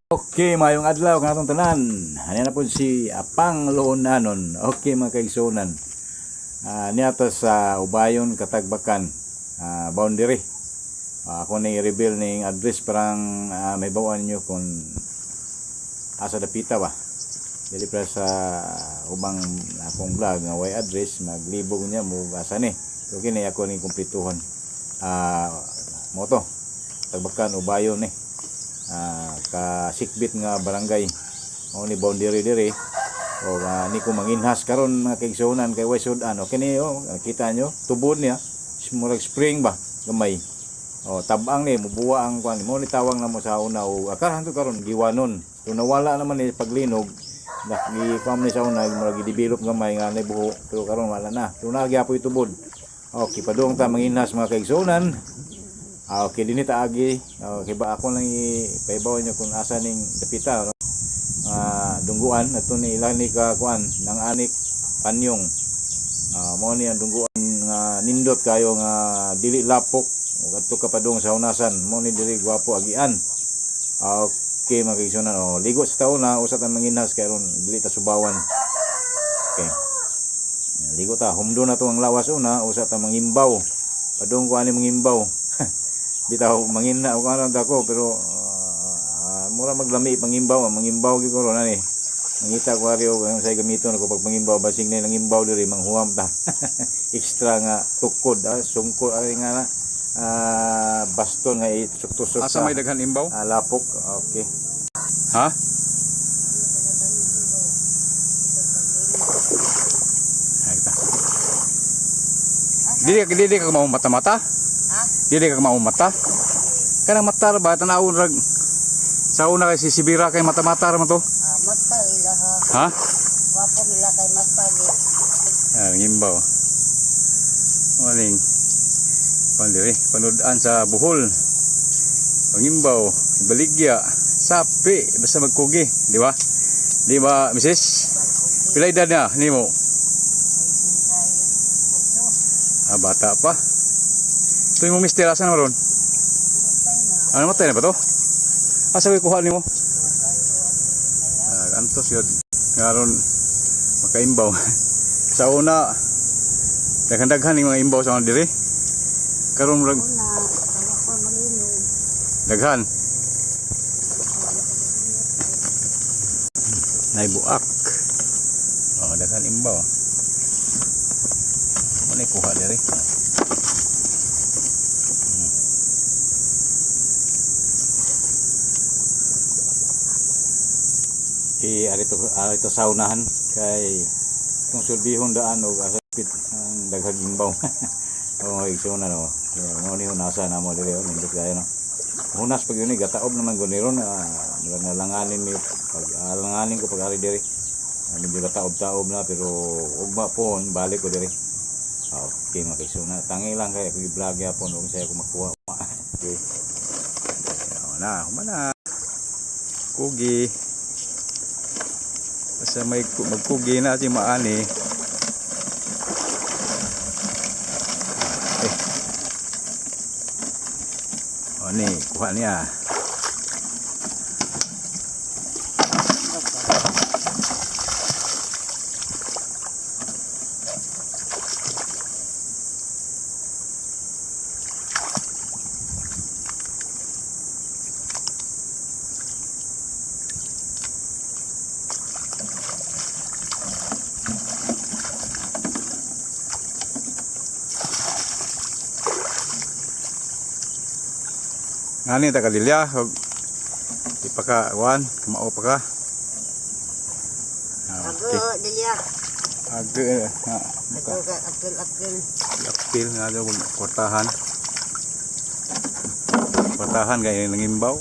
Okay, mayong adlaw kanatong tanan. Ani na po si Apang Loonanon. Okay, mga kaigsunan. Niya sa Ubayon, Katagbakan, boundary. Ako ni reveal ning address parang may bawaan niyo kung asa dapita ba. Dili pa sa ubang akong vlog nga way address maglibog niya mo asa ni. So kini ako ning kumpletuhon. Mo to. Tagbakan, Ubayon ni. Kasikbit nga barangay. Mao ni boundary diri. O ni ko manginhas karon, mga kaigsuonan, kay way sud-an. O kini, oh, kita nyo tubod niya, murag spring ba, gamay. O tabang ni mubuwa ang kuan mo ni tawang namo sa una o akar hanto karon giwanon. So nawala naman ni paglinog, naki kuan ni sa una, murag gi-develop gamay nga nay buho, pero karon wala na. So naa gyapoy tubod. Okay, padung ta manginhas, mga kaigsuonan. Okay, dinhi ta agi. Okay ba, ako lang ipaibaw niyo kung asa ning dapita, no? Dungguan ato ni ilan ni ka kuan nang anik panyong. Mo ni ang dungguan nga nindot kayo nga dili lapok ug adto ka padung sa unasan. Mo ni diri gwapo agian. Okay, mga kaigsuonan, oh, ligo sa taon na usa ta manginhas kay aron dili ta subawan. Okay. Ligo ta, humdo na to ang lawas una, usa ta mangimbaw. Padung ko ani mangimbaw. Bitaw mangina o karon ko, pero mura maglami pangimbaw, mangimbaw gyud ko ron ani. Mangita ko ari og ang say gamiton ako pag pangimbaw, basing na nangimbaw diri manghuam ta. Extra nga tukod, sungkod ari nga na baston nga itusok-tusok Asa sa may daghan imbaw? Lapok. Okay. Ha? Ay, kita. Dili ka mao mata-mata? Ha? Dili ka mao mata? Kanang mata ra ba tan-awon rag sa una kay si Sibira kay mata-mata ra man to. Ah, mata ila ha. Ha? Wapo nila kay mata di. Ngimbaw. Maning pandiri panud-an sa Bohol. Pangimbaw, baligya, sapi, basta magkugi, di ba? Di ba, misis? Pila edad na nimo? Bata pa. Ito yung mister, asa na ron? Ano, matay na ba to? Asa ko kuha nimo? Antos yun. Nga ron, makaimbaw. Sa una, daghan-daghan yung mga imbaw sa mga diri. Karon murag Una, kaya ko maginom. daghan. Naibuak. Oh, daghan imbaw. Ano kuha diri? Okay, arito arito sa unahan kay itong sulbihon daan og asa pit ang daghang imbaw. Oh, igsuon na no. Mo ni hunasa na mo diri, oh, nindot kayo no. Hunas pag yun eh, gataob naman guni ron, murag nalanganin ni pag alanganin ko pag ari diri. Medyo gataob-taob na, pero ugma po balik ko diri. Okay, mga kaigsuonan. Tangi lang kay ako i-vlog yapon ug saya ko makuha. Okay. Oh, na, humana. Kugi. Basta may magkugi na si maani. Eh. Oh, ni, kuha niya. Ngani ta kadilya og di pa ka kuan, kamao pa ka. Ago, Okay. dilya. Age ha, Ago ka akil-akil. apil nga daw kwartahan. Kwartahan kay nangimbaw.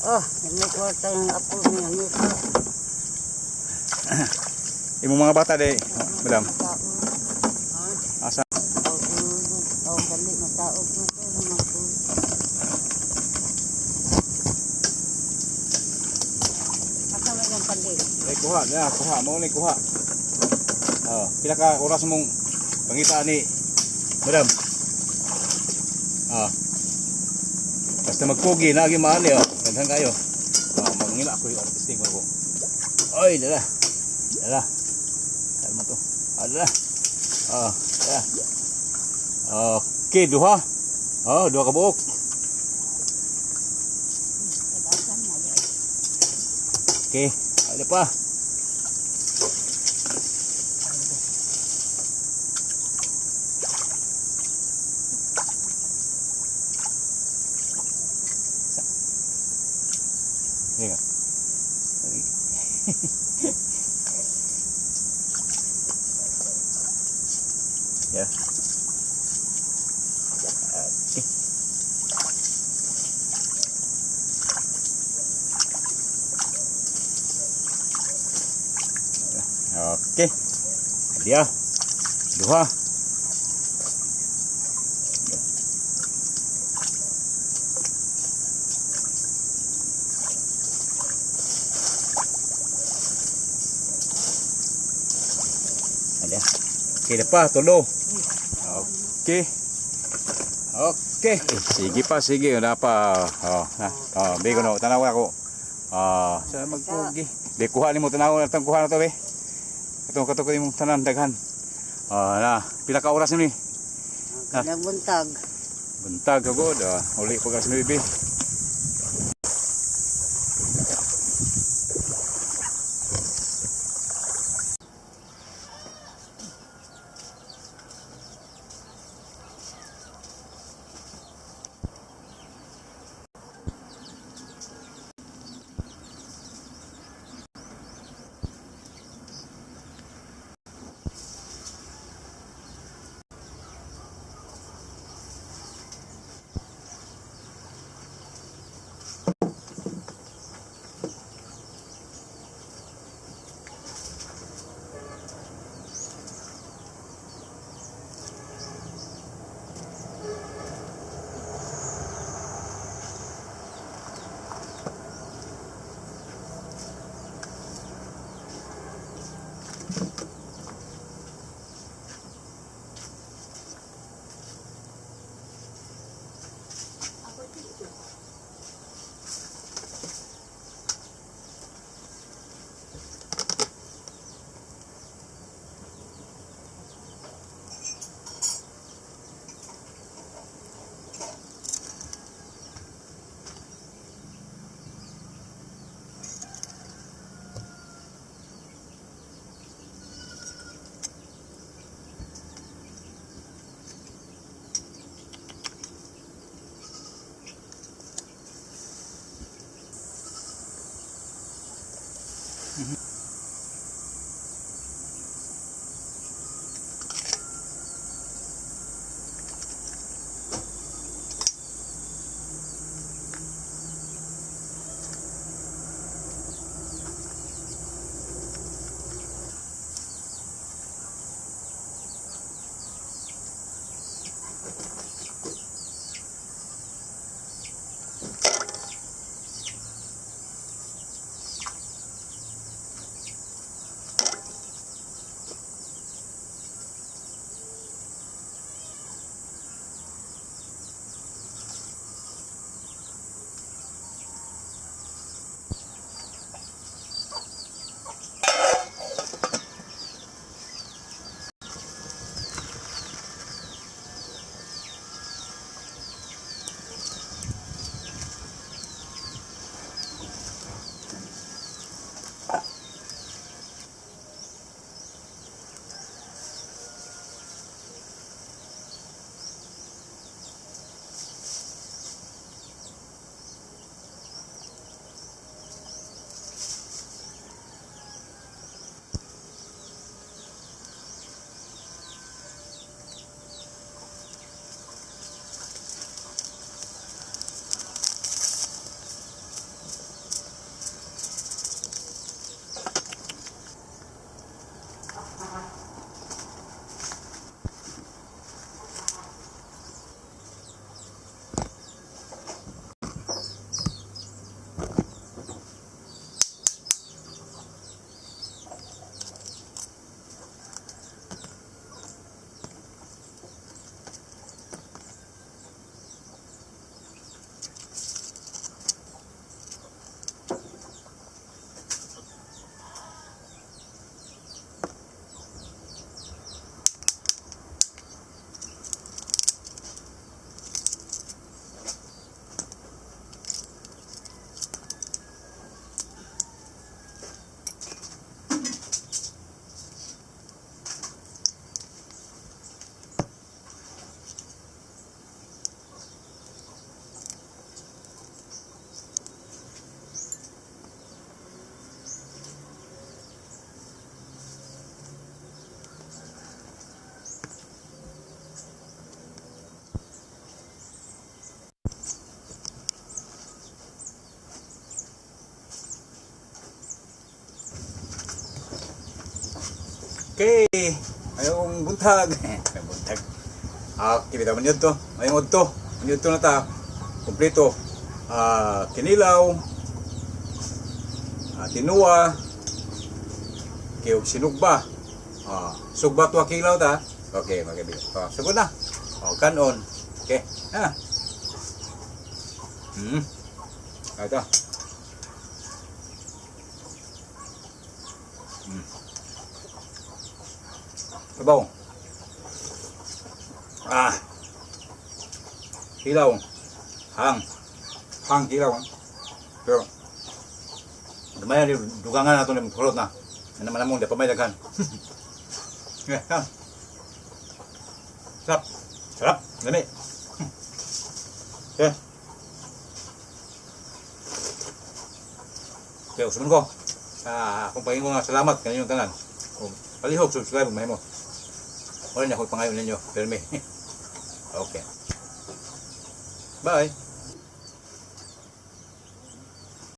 Oh, may kwarta ng apo niya nito. Imong mga bata day, madam. Tao. Ha? Asa? Tao, tao dali matao ko ko. Asa man yung pandi? Eh, kuha, ya, kuha mo ni kuha. Oh, pila ka oras mong pangita ni madam? Ah. Basta magkugi na agi maani, oh. Daghan kayo. Oh, Mangila ako yung testing ko ako. Oy, dala. Dala. Kalma to. Ah, dala. Ah, dala. Okay, duha. Oh, duha ka buok. Kabasan na di. Okay, ada pa. Ni ka. Ya. Okay. Okay. Dia. Duha. Ada. Okay na pa, tulo. Okay. Okay. Sige pa, sige. Wala pa. Oh, na. Oh, be ko no. Tanaw ako. Ah, sa magkugi. Be kuha nimo tanaw na tong kuha na to be. Katong kato ko imong tanan daghan. Ah, na. Pila ka oras ni? Ah. Kanang buntag. Buntag ka god. Ah, uli pa ka sa bibi. Okay. Maayong buntag. Maayong buntag. Okay, bitaw man to. Maayong udto. Maayong udto na ta. Kompleto. Kinilaw. Tinuwa. Okay, og sinugba. Sugba to kilaw ta. Okay, mga kaibigan. Sugod na. Oh, kanon. Okay. Ha. Ito. Sabaw. Kilaw. Hang. Hang kilaw. Pero, gamay na dugangan na ito ng pulot na. Ano naman namong, di pa may daghan. Yeah, hang. Sarap. Sarap. Lami. Okay. Okay, usuman ko. Akong pangin nga salamat kaninyong tanan. Kung palihog, subscribe, mahimo. Wala niya akong pangayon ninyo. Permi. Okay. Bye.